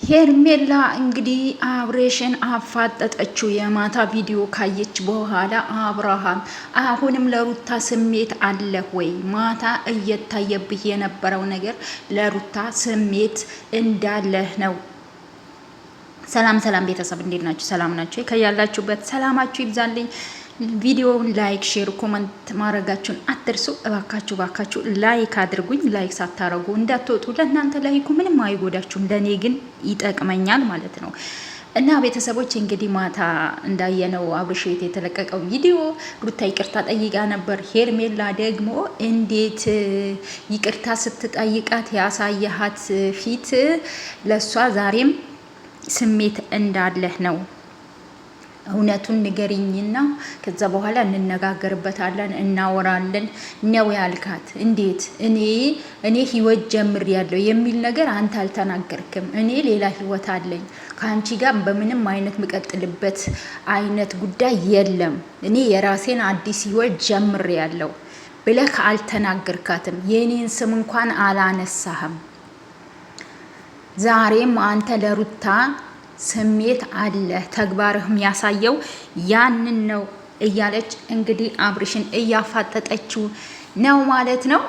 ሄርሜላ እንግዲህ አብሬሽን አፋጠጠችው። የማታ ቪዲዮ ካየች በኋላ አብርሃም አሁንም ለሩታ ስሜት አለ ወይ? ማታ እየታየብህ የነበረው ነገር ለሩታ ስሜት እንዳለህ ነው። ሰላም ሰላም ቤተሰብ እንዴት ናችሁ? ሰላም ናችሁ? ከያላችሁበት ሰላማችሁ ይብዛልኝ። ቪዲዮውን like፣ share፣ comment ማድረጋችሁን አትርሱ። እባካችሁ እባካችሁ like አድርጉኝ። Like ሳታረጉ እንዳትወጡ። ለእናንተ like ኡ ምንም አይጎዳችሁም፣ ለእኔ ግን ይጠቅመኛል ማለት ነው። እና ቤተሰቦች እንግዲህ ማታ እንዳየነው አብርሽ ቤት የተለቀቀው ቪዲዮ ሩታ ይቅርታ ጠይቃ ነበር። ሄርሜላ ደግሞ እንዴት ይቅርታ ስትጠይቃት ያሳየሃት ፊት ለእሷ ዛሬም ስሜት እንዳለህ ነው። እውነቱን ንገሪኝና ከዛ በኋላ እንነጋገርበታለን፣ እናወራለን ነው ያልካት። እንዴት እኔ ህይወት ጀምሬያለሁ የሚል ነገር አንተ አልተናገርክም። እኔ ሌላ ህይወት አለኝ፣ ከአንቺ ጋር በምንም አይነት ምቀጥልበት አይነት ጉዳይ የለም። እኔ የራሴን አዲስ ህይወት ጀምሬያለሁ ብለህ አልተናገርካትም። የእኔን ስም እንኳን አላነሳህም። ዛሬም አንተ ለሩታ ስሜት አለ፣ ተግባርህ የሚያሳየው ያንን ነው እያለች እንግዲህ አብርሽን እያፋጠጠችው ነው ማለት ነው።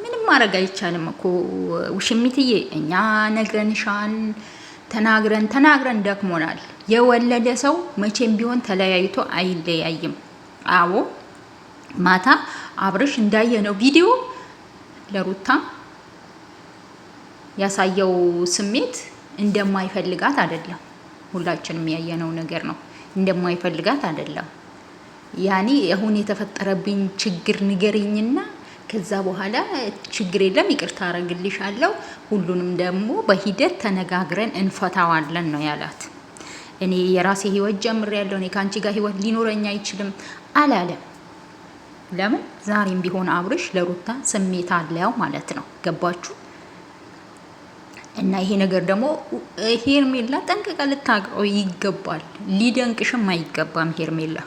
ምንም ማድረግ አይቻልም እኮ ውሽሚትዬ፣ እኛ ነግረንሻል፣ ተናግረን ተናግረን ደክሞናል። የወለደ ሰው መቼም ቢሆን ተለያይቶ አይለያይም። አዎ ማታ አብርሽ እንዳየነው ቪዲዮ ለሩታ ያሳየው ስሜት እንደማይፈልጋት አይደለም። ሁላችንም ያየነው ነገር ነው። እንደማይፈልጋት አይደለም። ያኔ አሁን የተፈጠረብኝ ችግር ንገሪኝና ከዛ በኋላ ችግር የለም ይቅርታ አረግልሻለሁ፣ ሁሉንም ደግሞ በሂደት ተነጋግረን እንፈታዋለን ነው ያላት። እኔ የራሴ ህይወት ጀምሬያለሁ፣ እኔ ከአንቺ ጋር ህይወት ሊኖረኝ አይችልም አላለም። ለምን ዛሬም ቢሆን አብርሽ ለሩታ ስሜት አለው ማለት ነው። ገባችሁ? እና ይሄ ነገር ደግሞ ሄርሜላ ጠንቅቃ ልታውቀው ይገባል። ሊደንቅሽም አይገባም ሄርሜላ።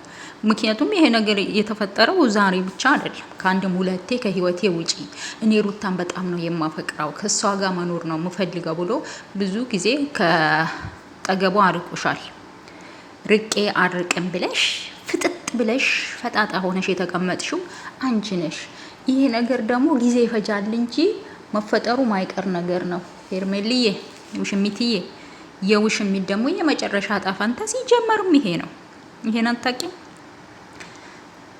ምክንያቱም ይሄ ነገር የተፈጠረው ዛሬ ብቻ አይደለም፣ ከአንድም ሁለቴ ከህይወቴ ውጪ፣ እኔ ሩታን በጣም ነው የማፈቅረው፣ ከእሷ ጋር መኖር ነው የምፈልገው ብሎ ብዙ ጊዜ ከጠገቧ አርቆሻል። ርቄ አርቅም ብለሽ ፍጥጥ ብለሽ ፈጣጣ ሆነሽ የተቀመጥሽው አንቺ ነሽ። ይሄ ነገር ደግሞ ጊዜ ይፈጃል እንጂ መፈጠሩ ማይቀር ነገር ነው። ሄርሜልዬ ውሽሚትዬ፣ የውሽሚት ደግሞ የመጨረሻ ዕጣ ፈንታ ሲጀመርም ይሄ ነው። ይሄን አታውቂም?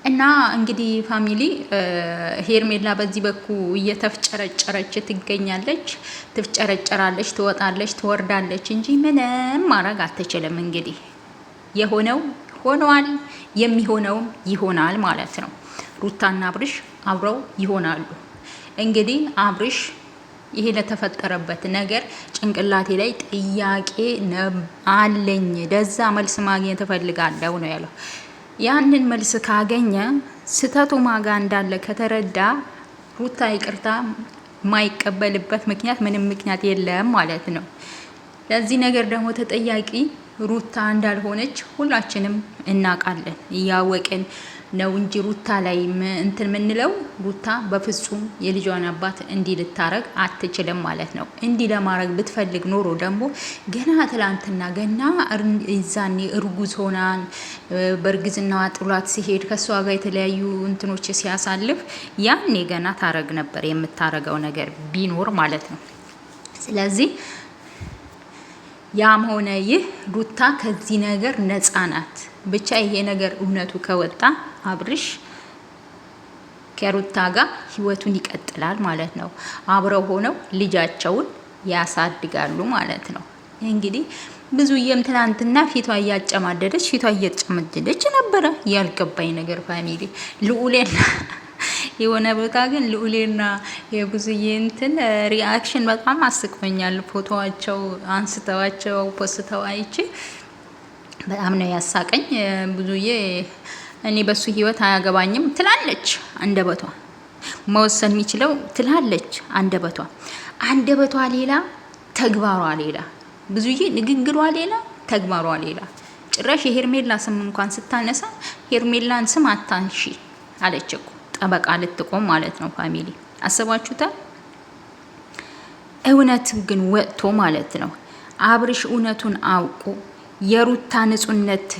እና እንግዲህ family ሄርሜላ በዚህ በኩል እየተፍጨረጨረች ትገኛለች። ትፍጨረጨራለች፣ ትወጣለች፣ ትወርዳለች እንጂ ምንም ማድረግ አትችልም። እንግዲህ የሆነው ሆነዋል፣ የሚሆነውም ይሆናል ማለት ነው። ሩታና አብርሽ አብረው ይሆናሉ። እንግዲህ አብርሽ ይሄ ለተፈጠረበት ነገር ጭንቅላቴ ላይ ጥያቄ አለኝ፣ ለዛ መልስ ማግኘት እፈልጋለሁ ነው ያለው። ያንን መልስ ካገኘ ስህተቱ ማጋ እንዳለ ከተረዳ ሩታ ይቅርታ የማይቀበልበት ምክንያት ምንም ምክንያት የለም ማለት ነው። ለዚህ ነገር ደግሞ ተጠያቂ ሩታ እንዳልሆነች ሁላችንም እናውቃለን። እያወቅን ነው እንጂ ሩታ ላይ እንትን የምንለው ሩታ በፍጹም የልጇን አባት እንዲህ ልታረግ አትችልም ማለት ነው። እንዲህ ለማድረግ ብትፈልግ ኖሮ ደግሞ ገና ትላንትና ገና እዛኔ እርጉዝ ሆናን በእርግዝናዋ ጥሏት ሲሄድ ከእሷ ጋር የተለያዩ እንትኖች ሲያሳልፍ ያኔ ገና ታረግ ነበር የምታረገው ነገር ቢኖር ማለት ነው። ስለዚህ ያም ሆነ ይህ ሩታ ከዚህ ነገር ነፃ ናት። ብቻ ይሄ ነገር እውነቱ ከወጣ አብርሽ ከሩታ ጋር ህይወቱን ይቀጥላል ማለት ነው። አብረው ሆነው ልጃቸውን ያሳድጋሉ ማለት ነው። እንግዲህ ብዙዬም ትናንትና ፊቷ እያጨማደደች ፊቷ እያጨማደደች ነበረ። ያልገባኝ ነገር family ልዑሌና የሆነ ቦታ ግን ልዑሌና የብዙዬ እንትን reaction በጣም አስቆኛል። ፎቶዋቸው አንስተዋቸው ፖስተው አይቼ በጣም ነው ያሳቀኝ። ብዙዬ እኔ በሱ ህይወት አያገባኝም ትላለች አንደበቷ፣ መወሰን የሚችለው ትላለች አንደበቷ። አንደበቷ ሌላ፣ ተግባሯ ሌላ። ብዙዬ ንግግሯ ሌላ፣ ተግባሯ ሌላ። ጭራሽ የሄርሜላ ስም እንኳን ስታነሳ ሄርሜላን ስም አታንሺ አለች እኮ ጠበቃ ልትቆም ማለት ነው። Family አስባችሁታል? እውነት ግን ወጥቶ ማለት ነው። አብርሽ እውነቱን አውቆ የሩታ ንጹህነት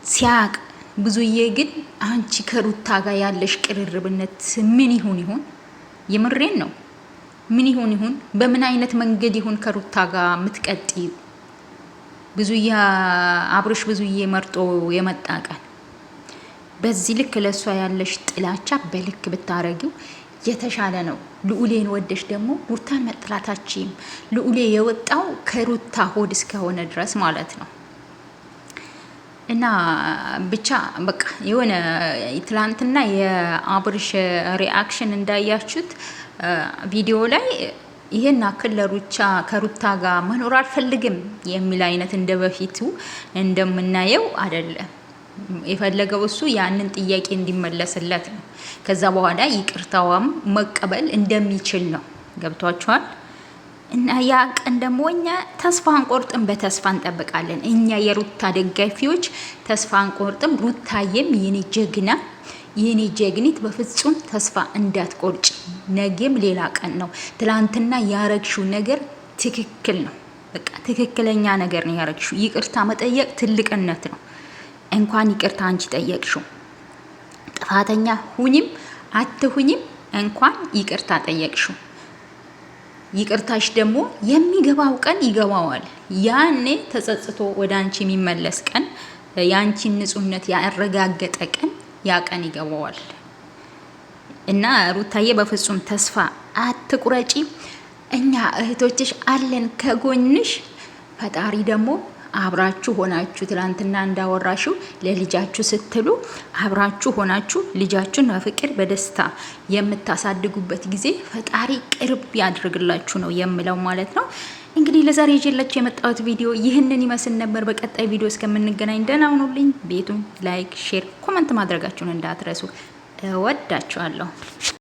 ሲያቅ፣ ብዙዬ ግን አንቺ ከሩታ ጋር ያለሽ ቅርርብነት ምን ይሁን ይሁን? የምሬን ነው። ምን ይሁን ይሁን? በምን አይነት መንገድ ይሁን ከሩታ ጋር የምትቀጥዩ? ብዙዬ አብርሽ ብዙዬ መርጦ የመጣ ቀን በዚህ ልክ ለእሷ ያለሽ ጥላቻ በልክ ብታረጊው የተሻለ ነው። ልዑሌን ወደሽ ደግሞ ሩታን መጥላታችም ልዑሌ የወጣው ከሩታ ሆድ እስከሆነ ድረስ ማለት ነው። እና ብቻ በቃ የሆነ ትላንትና የአብርሽ reaction እንዳያችሁት ቪዲዮ ላይ ይህን አክል ለሩቻ ከሩታ ጋር መኖር አልፈልግም የሚል አይነት እንደ በፊቱ እንደምናየው አይደለም። የፈለገው እሱ ያንን ጥያቄ እንዲመለስለት ነው። ከዛ በኋላ ይቅርታዋም መቀበል እንደሚችል ነው። ገብቷችኋል? እና ያ ቀን ደግሞ እኛ ተስፋ አንቆርጥም፣ በተስፋ እንጠብቃለን። እኛ የሩታ ደጋፊዎች ተስፋ አንቆርጥም። ሩታዬም የኔ ጀግና የኔ ጀግኒት፣ በፍጹም ተስፋ እንዳትቆርጭ። ነገም ሌላ ቀን ነው። ትላንትና ያረግሽው ነገር ትክክል ነው። በቃ ትክክለኛ ነገር ነው ያረግሽው። ይቅርታ መጠየቅ ትልቅነት ነው። እንኳን ይቅርታ አንቺ ጠየቅሽው። ጥፋተኛ ሁኝም አትሁኝም እንኳን ይቅርታ ጠየቅሽው። ይቅርታሽ ደግሞ የሚገባው ቀን ይገባዋል። ያኔ ተጸጽቶ ወደ አንቺ የሚመለስ ቀን፣ የአንቺን ንጹህነት ያረጋገጠ ቀን፣ ያ ቀን ይገባዋል። እና ሩታዬ በፍጹም ተስፋ አትቁረጪ። እኛ እህቶችሽ አለን ከጎንሽ። ፈጣሪ ደግሞ አብራችሁ ሆናችሁ ትላንትና እንዳወራሽው ለልጃችሁ ስትሉ አብራችሁ ሆናችሁ ልጃችሁን በፍቅር በደስታ የምታሳድጉበት ጊዜ ፈጣሪ ቅርብ ያድርግላችሁ ነው የምለው ማለት ነው። እንግዲህ ለዛሬ ይዤላችሁ የመጣሁት ቪዲዮ ይህንን ይመስል ነበር። በቀጣይ ቪዲዮ እስከምንገናኝ ደህና ሁኑልኝ። ቤቱን like፣ share፣ comment ማድረጋችሁን እንዳትረሱ። እወዳችኋለሁ።